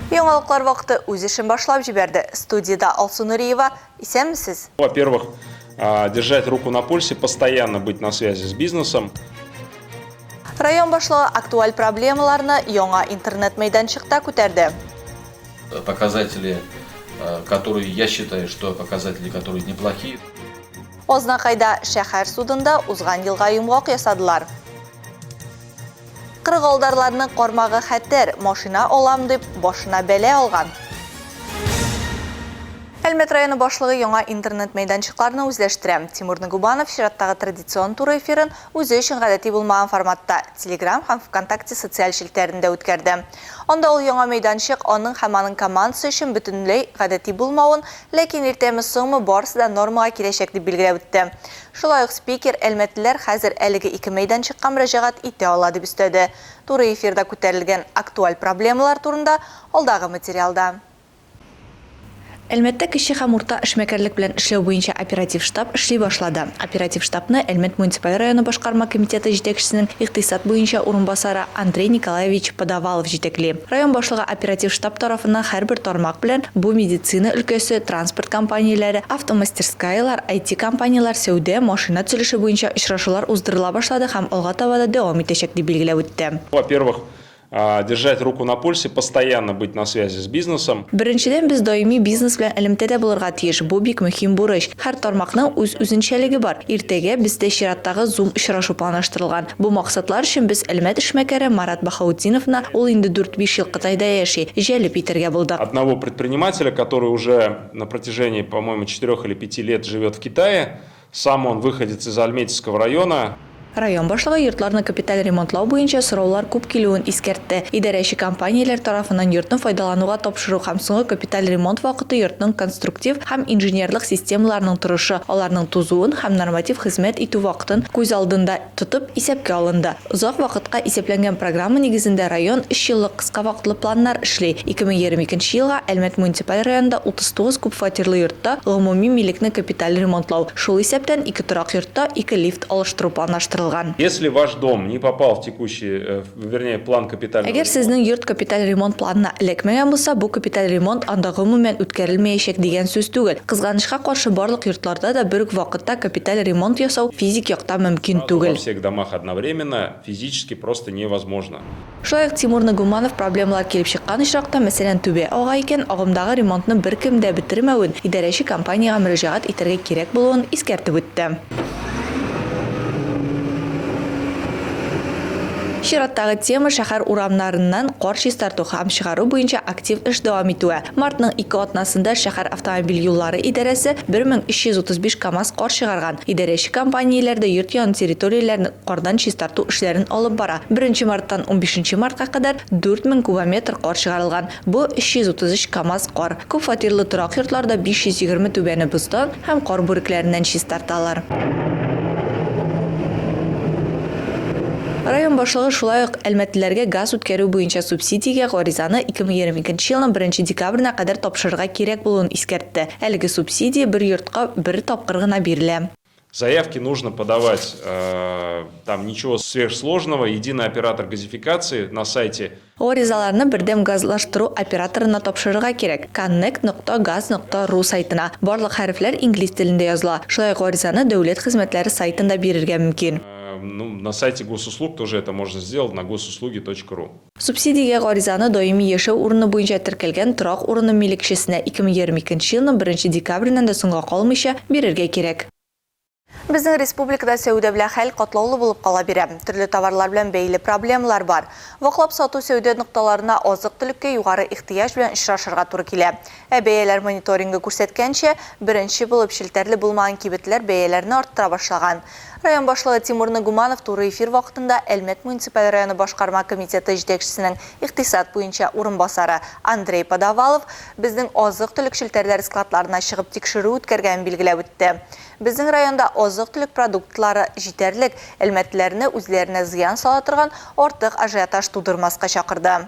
Яңалыклар вакыты үз эшен башлап җибәрде. Студиядә Алсу Нуриева. Исәнмесез! Во-первых, держать руку на пульсе, постоянно быть на связи с бизнесом. Район башлыгы актуаль проблемаларны яңа интернет мәйданчыкта күтәрде. Показатели, которые я считаю, что показатели, которые неплохие. Азнакайда шәһәр судында узган елга йомгак ясадылар. Кырыгалдарларның кармагы хәтәр, машина алам дип, башына бәла алган. Әлмәт районы башлыгы яңа интернет мәйданчыкларны үзләштерә. Тимур Нагубанов чираттагы традицион туры эфирын үзе өчен гадәти булмаган форматта, Telegram һәм ВКонтакте социаль челтәрендә үткәрде. Анда ул яңа мәйданчык аның һәм аның командасы өчен бөтенләй гадәти булмавын, ләкин иртәме-соңмы барысы да нормага киләчәк дип билгеләп үтте. Шулай ук спикер, әлмәтлеләр хәзер әлеге ике мәйданчыкка мөрәҗәгать итә ала, дип өстәде. Туры эфирда күтәрелгән актуаль проблемалар турында алдагы материалда. Әлмәттә кече һәм урта эшмәкәрлек белән эшләү буенча оператив штаб эшли башлады. Оператив штабны Әлмәт муниципаль районы башкарма комитеты җитәкчесенең икътисад буенча урынбасары Андрей Николаевич Подовалов җитәкли. Район башлыгы оператив штаб тарафыннан һәрбер тармак белән, бу медицина өлкәсе, транспорт компанияләре, автомастерскаялар, IT-компанияләр, сәүдә, машина төзелеше буенча очрашулар уздырыла башлады һәм алга таба да дәвам итәчәк, дип билгеләп үтте. Во-первых, держать руку на пульсе, постоянно быть на связи с бизнесом. Беренчедән, без даими бизнес белән элемтәдә булырга тиеш, бу бик мөһим бурыч. Һәр тармакның үз үзенчәлеге бар. Иртәгә бездә чираттагы Zoom очрашу планлаштырылган. Бу максатлар өчен без Әлмәт эшмәкәре Марат Баһаутдиновны, ул инде дүрт-биш ел Кытайда яши, җәлеп итәргә булдык. Одного предпринимателя, который уже на протяжении, по-моему, четырех или пяти лет живет в Китае, Сам он выходец из Альметьевского района. Район башлыгы йортларны капиталь ремонтлау буенча сораулар күп килүен искәртте. Идарәче компанияләр тарафыннан йортны файдалануга тапшыру һәм соңгы капиталь ремонт вакыты йортның конструктив һәм инженерлык системаларының торышы, аларның тузуын һәм норматив хезмәт итү вакытын күз алдында тотып исәпкә алынды. Озак вакытка исәпләнгән программа нигезендә район өч еллык кыска вакытлы планнар эшли. 2022 елга Әлмәт муниципаль районында 39 күпфатирлы йортта гомуми милекне капиталь ремонтлау, шул исәптән ике торак йортта ике лифт алыштыру планлаштырылган. Если ваш дом не попал в текущий, вернее, план капитального Әгәр сезнең йорт капиталь ремонт планына эләкмәгән булса, бу капиталь ремонт анда гомумән үткәрелмәячәк дигән сүз түгел. Кызганычка каршы, барлык йортларда да бер үк вакытта капиталь ремонт ясау физик яктан мөмкин Сразу во түгел. всех домах одновременно физически просто невозможно. Шулай ук Тимур Нагуманов проблемалар килеп чыккан очракта, мәсәлән, түбә ага икән, агымдагы ремонтны беркем дә бетермәвен, идарәче компаниягә мөрәҗәгать итәргә кирәк булуын искәртеп үтте. Чираттагы тема, шәһәр урамнарыннан кар чистарту һәм чыгару буенча актив эш дәвам итүе. Мартның ике атнасында шәһәр автомобиль юллары идарәсе 1335 КАМАЗ кар чыгарган. Идарәче компанияләр дә йорт яны территорияләрен кардан чистарту эшләрен алып бара. Беренче марттан унбишенче мартка кадәр 4000 кубометр кар чыгарылган, бу 333 КАМАЗ кар. Күп фатирлы торак йортларда 520 түбәне боздан һәм кар бүрекләреннән чистарталар. Район башлыгы шулай ук әлмәтлеләргә газ үткәрү буенча субсидиягә гаризаны 2022 елның беренче декабренә кадәр тапшырырга кирәк булуын искәртте. Әлеге субсидия бер йортка бер тапкыр гына бирелә. Заявки нужно подавать, там ничего сверхсложного, единый оператор газификации на сайте. Гаризаларны бердәм газлаштыру операторына тапшырырга кирәк, connect нокта газ нокта ру сайтына. Барлык хәрефләр инглиз телендә языла. Шулай ук гаризаны дәүләт хезмәтләре сайтында бирергә мөмкин. Ну, на сайте госуслуг тоже это можно сделать, на госуслуги точка ру. Субсидиягә гаризаны даими яшәү урыны буенча теркәлгән торак урыны милекчесенә 2022 елның беренче декабреннән дә соңга калмыйча бирергә кирәк. Безнең республикада сәүдә белән хәл катлаулы булып кала бирә. Төрле товарлар белән бәйле проблемалар бар. Ваклап сату сәүдә нокталарына азык-төлеккә югары ихтыяҗ белән очрашырга туры килә. Ә бәяләр мониторингы күрсәткәнчә, беренче булып челтәрле булмаган кибетләр бәяләрне арттыра башлаган. Район башлыгы Тимур Нагуманов туры эфир вакытында Әлмәт муниципаль районы башкарма комитеты җитәкчесенең икътисад буенча урынбасары Андрей Подовалов безнең азык-төлек челтәрләре складларына чыгып тикшерү үткәргәнен билгеләп үтте. Безнең районда азык-төлек продуктлары җитәрлек, әлмәтлеләрне үзләренә зыян сала торган артык ажиотаж тудырмаска чакырды.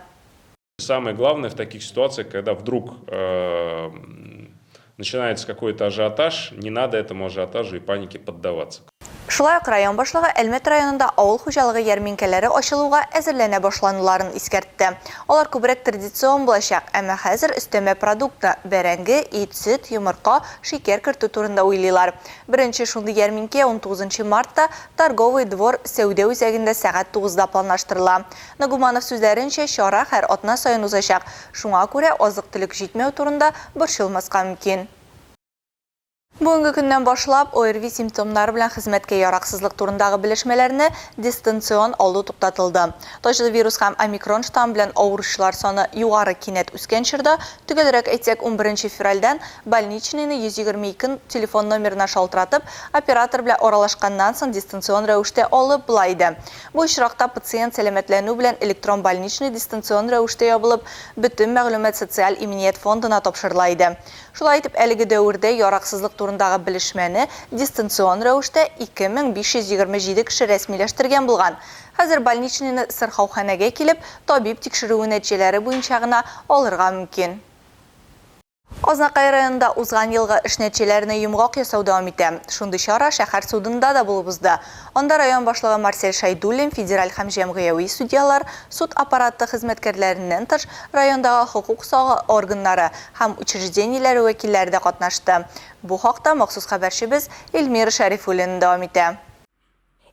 Самое главное в таких ситуациях, когда вдруг начинается какой-то ажиотаж, не надо этому ажиотажу и панике поддаваться. Шулай ук район башлыгы Әлмәт районында авыл хуҗалыгы ярминкәләре ачылуга әзерләнә башлануларын искәртте. Алар күбрәк традицион булачак, әмма хәзер өстәмә продуктны, бәрәңге, ит, сөт, йомырка, шикәр кертү турында уйлыйлар. Беренче шундый ярминкә унтугызынчы мартта Торговый двор сәүдә үзәгендә сәгать тугызда планлаштырыла. Нагуманов сүзләренчә, чара һәр атна саен узачак, шуңа күрә азык-төлек җитмәү турында борчылмаска мөмкин. Бүгенге көннән башлап, ОРВИ симптомнары белән хезмәткә яраксызлык турындагы белешмәләрне дистанцион алу туктатылды. Таҗлы вирус һәм омикрон штамм белән авыручылар саны югары кинәт үскән чорда, төгәлрәк әйтсәк, унберенче февральдән больничныйны 122 телефон номерына шалтыратып, оператор белән аралашканнан соң дистанцион рәвештә алып була иде. Бу очракта пациент сәламәтләнү белән электрон больничный дистанцион рәвештә ябылып, бөтен мәгълүмат социаль иминият фондына тапшырыла иде. Шулай итеп, әлеге дәвердә яраксызлык турындагы белешмәне дистанцион рәвештә 2527 кеше рәсмиләштергән булган. Хәзер больничныйны сырхауханәгә килеп, табиб тикшерүе нәтиҗәләре буенча гына алырга мөмкин. Азнакай районында узган елгы эш нәтиҗәләренә йомгак ясау дәвам итә. Шундый чара шәһәр судында да булып узды. Анда район башлыгы Марсель Шәйдуллин, федераль һәм җәмгыяви судьялар, суд аппараты хезмәткәрләреннән тыш, райондагы хокук сагы органнары һәм учреждениеләре вәкилләре дә катнашты. Бу хакта махсус хәбәрчебез Эльмира Шәрифуллина дәвам итә.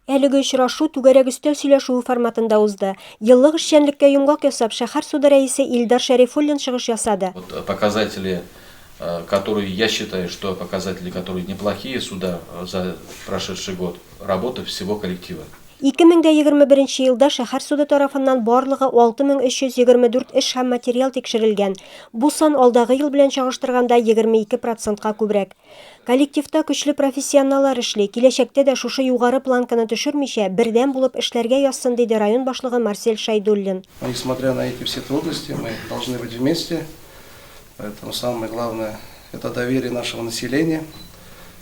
Әлеге очрашу түгәрәк өстәл сөйләшүе форматында узды. Еллык эшчәнлеккә йомгак ясап, шәһәр суды рәисе Илдар Шәрифуллин чыгыш ясады. Вот показатели, которые, я считаю, что показатели, которые неплохие суда за прошедший год, работа всего коллектива. 2021 елда шәһәр суды тарафыннан барлыгы 6324 эш һәм материал тикшерелгән. Бу сан алдагы ел белән чагыштырганда 22 процентка күбрәк. Коллективта көчле профессионаллар эшли, киләчәктә дә шушы югары планканы төшермичә, бердәм булып эшләргә язсын, диде район башлыгы Марсель Шәйдуллин. Несмотря на эти все трудности, мы должны быть вместе. Поэтому самое главное – это доверие нашего населения.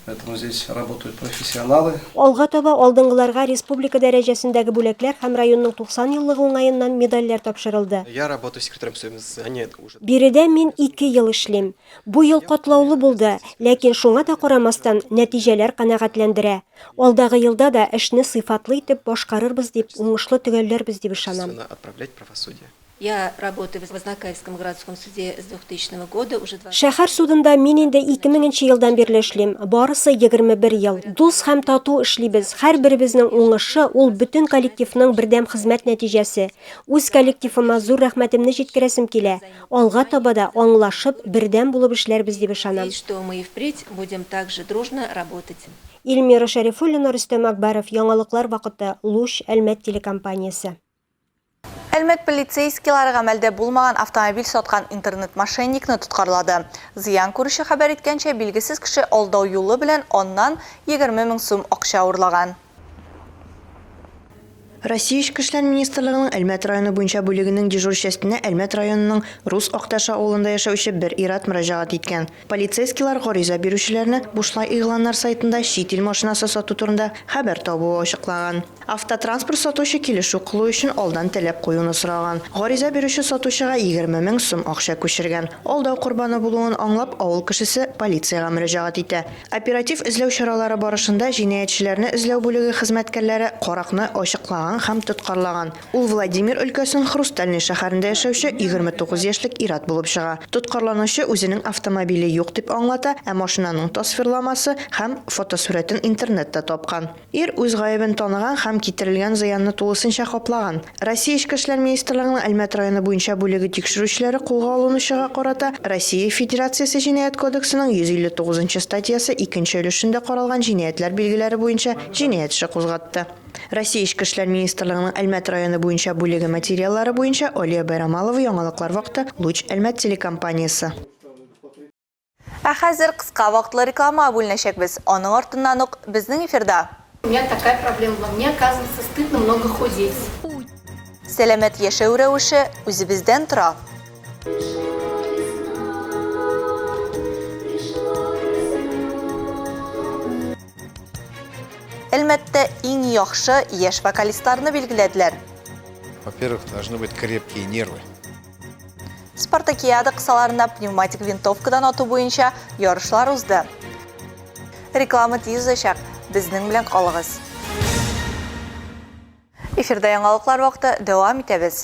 Поэтому здесь работают профессионалы. Алга таба алдынгыларга республика дәрәҗәсендәге бүләкләр һәм районның 90 еллыгы уңаеннан медальләр тапшырылды. Я работаю секретарем совещания уже. Биредә мин ике ел эшлим. Бу ел катлаулы булды, ләкин шуңа да карамастан, нәтиҗәләр канәгатьләндерә. Алдагы елда да эшне сыйфатлы итеп башкарырбыз дип, уңышлы төгәлләрбез дип ышанам. Отправлять правосудие. Я работаю в Азнакаевском городском суде с 2000 года, уже 20. Шәһәр судында мин инде 2000 нче елдан бирле эшлим, барысы 21 ел. Дус һәм тату эшлибез, һәрберебезнең уңышы, ул бөтен коллективның бердәм хезмәт нәтиҗәсе. Үз коллективыма зур рәхмәтемне җиткерәсем килә. Алга таба да аңлашып, бердәм булып эшләрбез дип ышанам. Надеюсь, что мы и впредь будем также дружно работать. Эльмира Шәрифуллина, Рөстәм Акбаров, Яңалыклар вакыты, Луч, Әлмәт телекомпаниясе. Әлмәт полицейскийлары гамәлдә булмаган автомобиль саткан интернет-мошенникны тоткарлады. Зыян күрүче хәбәр иткәнчә, билгесез кеше алдау юлы белән аннан 20 мең сум акча урлаган. Россия Эчке эшләр министрлыгының Әлмәт районы буенча бүлегенең дежур частенә Әлмәт районының Рус Акташы авылында яшәүче бер ир-ат мөрәҗәгать иткән. Полицейскийлар гариза бирүчеләрне бушлай игъланнар сайтында чит ил машинасы сату турында хәбәр табуы ачыклаган. Автотранспорт сатучы килешү кылу өчен алдан таләп куюны сораган. Гариза бирүче сатучыга 20 мең сум акча күчергән. Алдау корбаны булуын аңлап, авыл кешесе полициягә мөрәҗәгать итә. Оператив эзләү чаралары барышында җинаятьчеләрне эзләү бүлеге хезмәткәрләре каракны ачыклаган һәм тоткарлаган. Ул Владимир өлкәсенең Хрустальный шәһәрендә яшәүче 29 яшьлек ир-ат булып чыга. Тоткарланучы үзенең автомобиле юк дип аңлата, ә машинаның тасвирламасы һәм фотосурәтен интернетта тапкан. Ир үз гаебен таныган һәм китерелгән зыянны тулысынча каплаган. Россия Эчке эшләр министрлыгының Әлмәт районы буенча бүлеге тикшерүчеләре кулга алынучыга карата Россия Федерациясе Җинаять кодексының 159 нчы статьясы икенче өлешендә каралган җинаятьләр билгеләре буенча җинаять эше кузгатты. Россия Эчке эшләр министрлыгының Әлмәт районы буенча бүлеге материаллары буенча Алия Байрамалова Яңалыклар вакыты, Луч Әлмәт телекомпаниясе. Ә хәзер кыска вакытлы рекламага бүленәчәкбез. Аның артыннан ук безнең эфирда. У меня такая проблема была. Мне, оказывается, стыдно много худеть. Сәламәт яшәү рәвеше үзебездән тора. Әлмәттә иң яхшы яшь вокалистларны билгеләделәр. Во-первых, должны быть крепкие нервы. Спартакиада кысаларында пневматик винтовкадан ату буенча ярышлар узды. Реклама тиз узачак, безнең белән калыгыз. Эфирда яңалыклар вакыты, дәвам итәбез.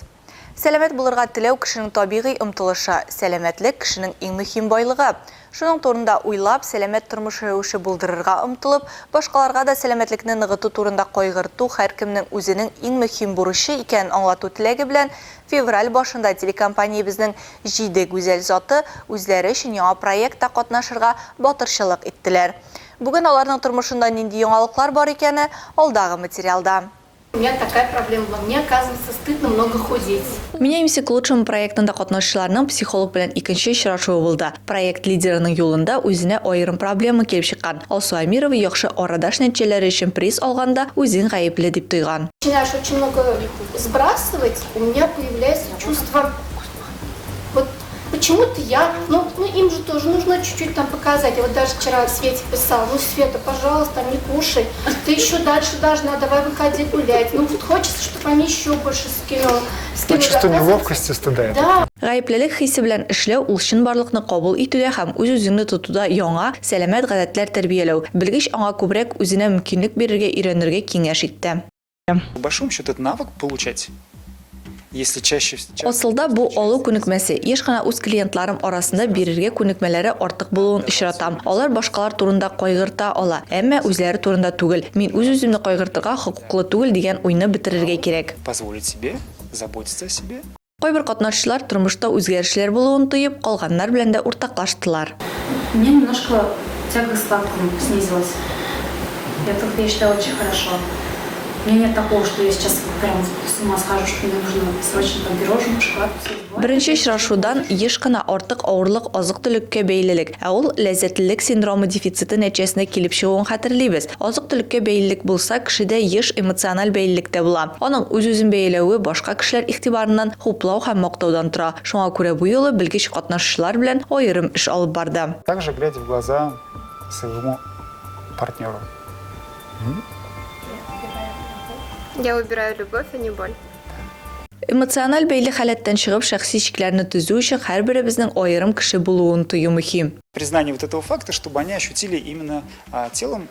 Сәламәт булырга теләү кешенең табигый омтылышы, сәламәтлек кешенең иң мөһим байлыгы. Шуның турында уйлап, сәламәт тормыш рәвеше булдырырга омтылып, башкаларга да сәламәтлекне ныгыту турында кайгырту һәркемнең үзенең иң мөһим бурычы икәнен аңлату теләге белән февраль башында телекомпаниябезнең җиде гүзәл заты үзләре өчен яңа проектта катнашырга батырчылык иттеләр. Бүген аларның тормышында нинди яңалыклар бар икәне, алдагы материалда. У меня такая проблема была, мне, оказывается, стыдно много худеть. Меняемся к лучшему проектында катнашучыларның психолог белән икенче очрашуы булды. Проект лидерының юлында үзенә аерым проблема килеп чыккан. Алсу Әмирова яхшы арадаш нәтиҗәләре өчен приз алганда үзен гаепле дип тойган. Начинаешь очень много сбрасывать, у меня появляется чувство, вот почему-то я, ну, ну им же тоже нужно чуть-чуть там показать. Я вот даже вчера Свете писала, ну, Света, пожалуйста, не кушай, ты еще дальше должна, давай выходи гулять. Ну, вот хочется, чтобы они еще больше скинули. Ну, чувство неловкости, стыда. Да. Гаеплелек хисе белән эшләү ул чынбарлыкны кабул итүдә һәм үз-үзеңне тотуда яңа, сәламәт гадәтләр тәрбияләү. Белгеч аңа күбрәк үзенә мөмкинлек бирергә өйрәнергә киңәш итте. По большому счету, это навык получать. Если чаще Асылда бу алу күнекмәсе. Еш кына үз клиентларым арасында бирергә күнекмәләре артык булуын очратам. Алар башкалар турында кайгырта ала, әмма үзләре турында түгел. Мин үз-үземне кайгыртырга хокуклы түгел дигән уйны бетерергә кирәк. Позволить себе заботиться о себе. Кайбер катнашучылар тормышта үзгәрешләр булуын тоеп, калганнар белән дә уртаклаштылар. У меня немножко тяга к сладкому снизилась. Это, я считаю, очень хорошо. У меня нет такого, что я сейчас прям с ума схожу, что мне нужно срочно там пирожное, шоколадку съесть. Беренче очрашудан еш кына артык авырлык азык-төлеккә бәйлелек, ә ул ләззәтлелек синдромы дефициты нәтиҗәсендә килеп чыгуын хәтерлибез. Азык-төлеккә бәйлелек булса, кешедә еш эмоциональ бәйлелек тә була. Аның үз-үзен бәяләве башка кешеләр игътибарыннан, хуплау һәм мактаудан тора. Шуңа күрә бу юлы белгеч катнашучылар белән аерым эш алып барды. Также глядя в глаза своему партнеру. Я выбираю любовь, а не боль. Эмоциональ бәйле халәттән чыгып, шәхси чикләрне төзү өчен һәрберебезнең аерым кеше булуын тою мөһим. Признание вот этого факта, чтобы они ощутили именно телом,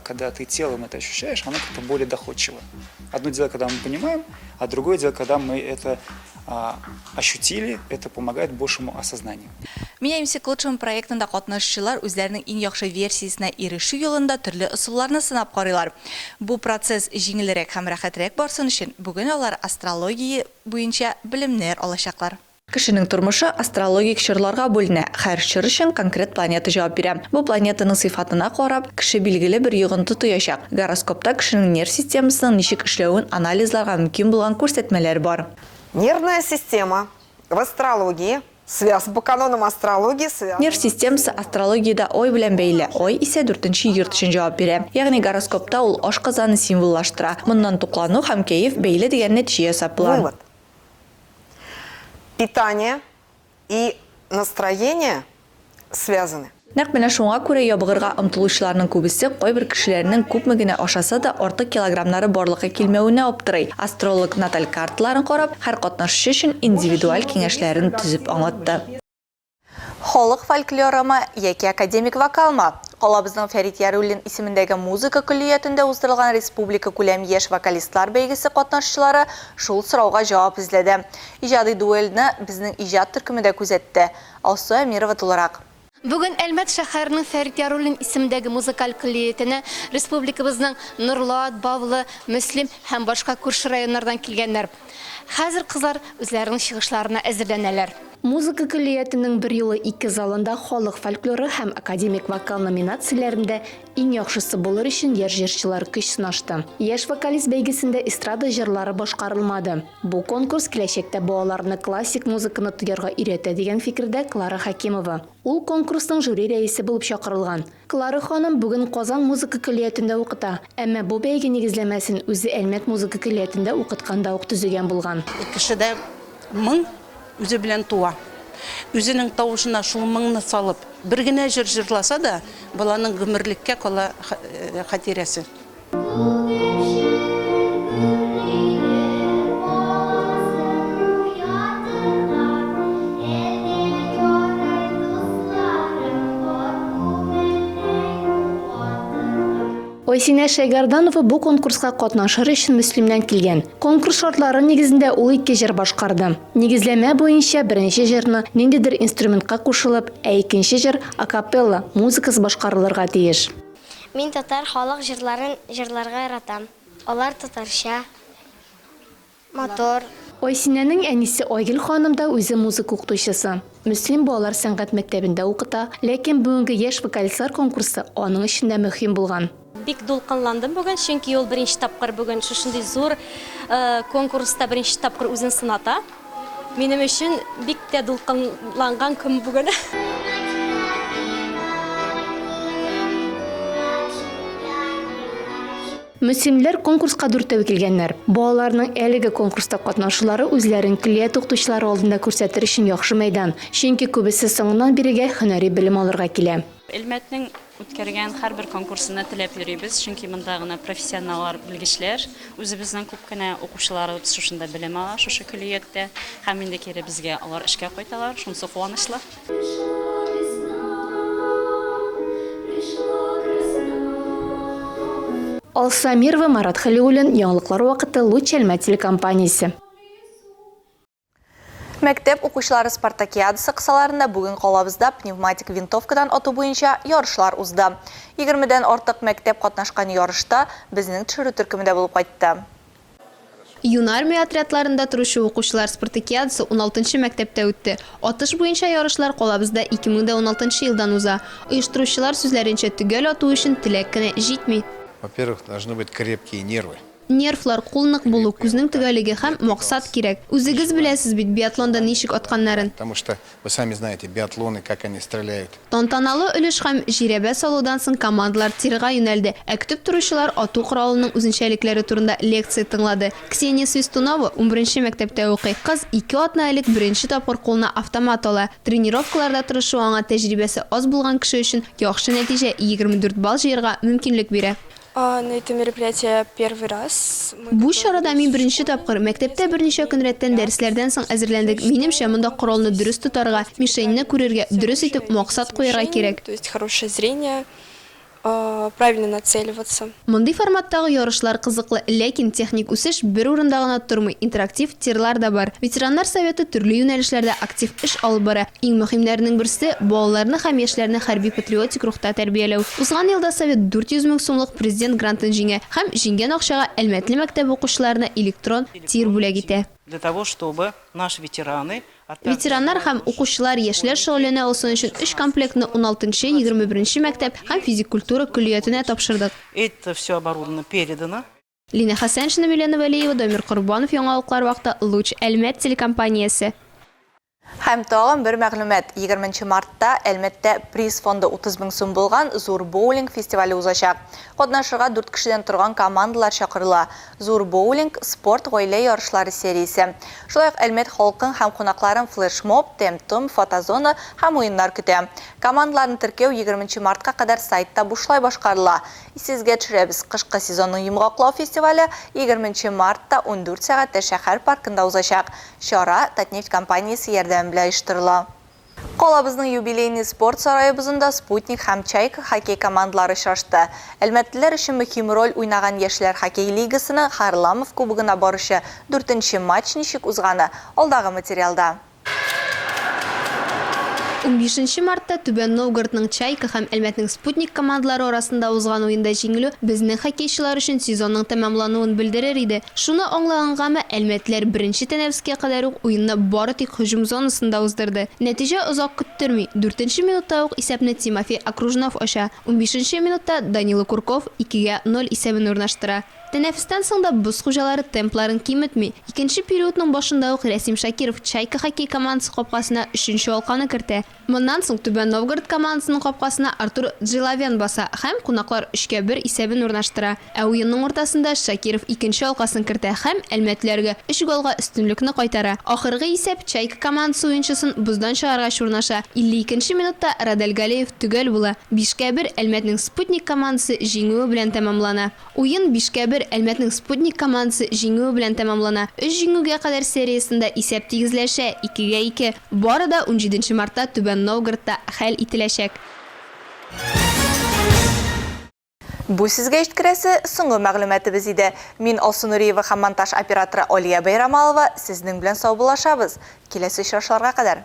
когда ты телом это ощущаешь, оно как-то более доходчиво. Одно дело, когда мы понимаем, а другое дело, когда мы это ощутили, это помогает большему осознанию. Меняемся к лучшему проектында катнашучылар үзләренең иң яхшы версиясенә ирешү юлында төрле ысулларны сынап карыйлар. Бу процесс җиңелрәк һәм рәхәтрәк барсын өчен, бүген алар астрология буенча белемнәр алачаклар. Кешенең тормышы астрологик чорларга бүленә. Һәр чор өчен конкрет планета җавап бирә. Бу планетаның сыйфатына карап, кеше билгеле бер йогынты тоячак. Гороскопта кешенең нерв системасының ничек эшләвен анализларга мөмкин булган күрсәтмәләр бар. Нервная система в астрологии связана по канонам астрологии связана. Нерв системасы астрологиядә Ай белән бәйле. Ай исә дүртенче йорт өчен җавап бирә. Ягъни гороскопта ул ашказанны символлаштыра. Моннан туклану һәм кәеф бәйле дигән нәтиҗә ясап була. Вывод. Питание и настроение связаны. Нәкъ менә шуңа күрә ябыгырга омтылучыларның күбесе кайбер кешеләрнең күпме генә ашаса да артык килограммнары барлыкка килмәвенә аптырый. Астролог наталь карталарын карап, һәр катнашучы өчен индивидуаль киңәшләрен төзеп аңлатты. Халык фольклорымы яки академик вокалмы? Калабызның Фәрит Яруллин исемендәге музыка көллиятендә уздырылган республика күләм яшь вокалистлар бәйгесе катнашучылары шул сорауга җавап эзләде. Иҗади дуэльне безнең иҗат төркеме дә күзәтте. Алсу Әмирова тулырак. Бүген Әлмәт шәһәренең Фәрит Яруллин исемендәге музыкаль көллиятенә республикабызның Нурлат, Бавлы, Мөслим һәм башка күрше районнардан килгәннәр. Хәзер кызлар үзләренең чыгышларына әзерләнәләр. Музыка көллиятенең бер юлы ике залында халык фольклоры һәм академик вокал номинацияләрендә иң яхшысы булыр өчен яшь җырчылар көч сынашты. Яшь вокалист бәйгесендә эстрада җырлары башкарылмады. Бу конкурс киләчәктә балаларны классик музыканы тоярга өйрәтә дигән фикердә Клара Хәкимова. Ул конкурсның жюри рәисе булып чакырылган. Клара ханым бүген Казан музыка көллиятендә укыта. Әмма бу бәйге нигезләмәсен үзе Әлмәт музыка көллиятендә укытканда ук төзегән булган. Кешедә моң үзе белән туа. Үзенең тавышына шул моңны салып, бер генә җыр җырласа да, баланың гомерлеккә кала хатирәсе. Айсинә Шәйгәрданова бу конкурска катнашыр өчен Мөслимнән килгән. Конкурс шартлары нигезендә ул ике җыр башкарды. Нигезләмә буенча беренче җырны ниндидер инструментка кушылып, ә икенче җыр акапелла, музыкасыз башкарылырга тиеш. Мин татар халык җырларын җырларга яратам. Алар татарча. Матур. Айсинәнең әнисе Айгөл ханым да үзе музыка укытучысы. Мөслим балалар сәнгать мәктәбендә укыта, ләкин бүгенге яшь вокалистлар конкурсы аның өчен дә мөһим булган. Бик дулкынландым бүген, чөнки ул беренче тапкыр бүген шушындый зур конкурста беренче тапкыр үзен сыната. Минем өчен бик тә дулкынланган көн бүген. Мөслимлеләр конкурска дүртәү килгәннәр. Балаларның әлеге конкурста катнашулары үзләрен көллият укытучылары алдында күрсәтер өчен яхшы мәйдан, чөнки күбесе соңыннан бирегә һөнәри белем алырга килә. Әлмәтнең үткәргән һәрбер конкурсына теләп йөрибез, чөнки монда гына профессионаллар, белгечләр. Үзебезнең күп кенә укучыларыбыз шушында белем ала, шушы көллияттә. Һәм инде кире безгә алар эшкә кайталар, шунысы куанычлы. Алсу Әмирова, Марат Хәлиуллин, Яңалыклар вакыты, Луч Әлмәт телекомпаниясе. Мәктәп укучылары спартакиадасы кысаларында бүген калабызда пневматик винтовкадан ату буенча ярышлар узды. Егермедән артык мәктәп катнашкан ярышта безнең төшерү төркеме дә булып кайтты. Юнармия отрядларында торучы укучылар спартакиадасы уналтынчы мәктәптә үтте. Атыш буенча ярышлар калабызда 2016 елдан уза. Оештыручылар сүзләренчә, төгәл ату өчен теләк кенә җитми. Во-первых, должны быть крепкие нервы. Нервлар, кул нык булу, күзнең төгәллеге һәм максат кирәк. Үзегез беләсез бит биатлонда ничек атканнарын. Потому что вы сами знаете, биатлоны, как они стреляют. Тантаналы өлеш һәм жирәбә салудан соң командалар тирга юнәлде, ә көтеп торучылар ату коралының үзенчәлекләре турында лекция тыңлады. Ксения Свистунова унберенче мәктәптә укый. Кыз ике атна элек беренче тапкыр кулына автомат ала. Тренировкаларда тырышу аңа тәҗрибәсе аз булган кеше өчен яхшы нәтиҗә, 24 балл җыярга мөмкинлек бирә. На этом мероприятии первый раз. Бу чарада мин беренче тапкыр. Мәктәптә берничә көн рәттән дәресләрдән соң әзерләндек. Минемчә, монда коралны дөрес тотарга, мишеньне күрергә, дөрес итеп максат куярга кирәк. То есть хорошее зрение, правильно нацеливаться. Мондый форматтагы ярышлар кызыклы, ләкин техник үсеш бер урында гына тормый, интерактив тирлар да бар. Ветераннар советы төрле юнәлешләрдә актив эш алып бара. Иң мөһимнәренең берсе, балаларны һәм яшьләрне хәрби-патриотик рухта тәрбияләү. Узган елда Совет 400 мең сумлык Президент грантын җиңә һәм җиңгән акчага Әлмәтле мәктәбе укучыларына электрон тир бүләк итә. Для того, чтобы наши ветераны, а также Ветераннар һәм укучылар, яшьләр шөгыльләнә алсын өчен өч комплектны уналтынчы, егерме беренче мәктәп һәм физик культура көллиятенә тапшырдык. Это все оборудование передано. Лина Хәсәншина, Милена Вәлиева, Дамир Корбанов, Яңалыклар вакыты, Луч, Әлмәт телекомпаниясе. Һәм тагын бер мәгълүмат, егерменче мартта Әлмәттә приз фонды 30 мең сум булган Зур боулинг фестивале узачак. Катнашырга дүрт кешедән торган командалар чакырыла. Зур боулинг, спорт гаилә ярышлары сериясе. Шулай ук Әлмәт халкын һәм кунакларын флешмоб, тәм-том, фотозона һәм уеннар көтә. Командаларны теркәү егерменче мартка кадәр сайтта бушлай башкарыла. Исегезгә төшерәбез, кышкы сезонның йомгаклау фестивале егерменче мартта 14 сәгатьтә шәһәр паркында узачак. Чара Татнефть компаниясе ярдәме белән оештырыла. Калабызның Юбилейный спорт сарае бозында Спутник һәм Чайка хоккей командалары очрашты. Әлмәтлеләр өчен мөһим роль уйнаган яшьләр хоккей лигасының Харламов кубогына баручы дүртенче матч ничек узганы, алдагы материалда. Унбишенче мартта Түбән Новгородның Чайка һәм Әлмәтнең Спутник командалары арасында узган уенда җиңелү безнең хоккейчылар өчен сезонның тәмамлануын белдерер иде. Шуны аңлагангамы, әлмәтлеләр беренче тәнәфескә кадәр үк уенны бары тик һөҗүм зонасында уздырды. Нәтиҗә озак көттерми, дүртенче минутта ук исәпне Тимофей Окружнов ача, унбишенче минутта Данила Курков икегә ноль исәбен урнаштыра. Тәнәфестән соң да боз хуҗалары темпларын киметми. Икенче периодның башында ук Рәсим Шакиров Чайка хоккей командасы капкасына өченче алканы кертә. Моннан соң Түбән Новгород командасының капкасына Артур Джиловян баса һәм кунаклар өчкә бер исәбен урнаштыра. Ә уенның уртасында Шакиров икенче алкасын кертә һәм әлмәтлеләргә өч голга өстенлекне кайтара. Ахыргы исәп Чайка командасы уенчысын боздан чыгаргач урнаша. 52 нче минутта Радель Галеев төгәл була. Бишкә бер Әлмәтнең Спутник командасы җиңүе белән тәмамлана. Уен бишкә бер Әлмәтнең Спутник командасы җиңүе белән тәмамлана. Өч җиңүгә кадәр сериясендә исәп тигезләшә, икегә ике. Бары да унҗиденче мартта Түбән Новгородта хәл ителәчәк. Бу сезгә җиткерәсе соңгы мәгълүматыбыз иде. Мин Алсу Нуриева һәм монтаж операторы Алия Бәйрамалова сезнең белән саубуллашабыз. Киләсе очрашуларга кадәр!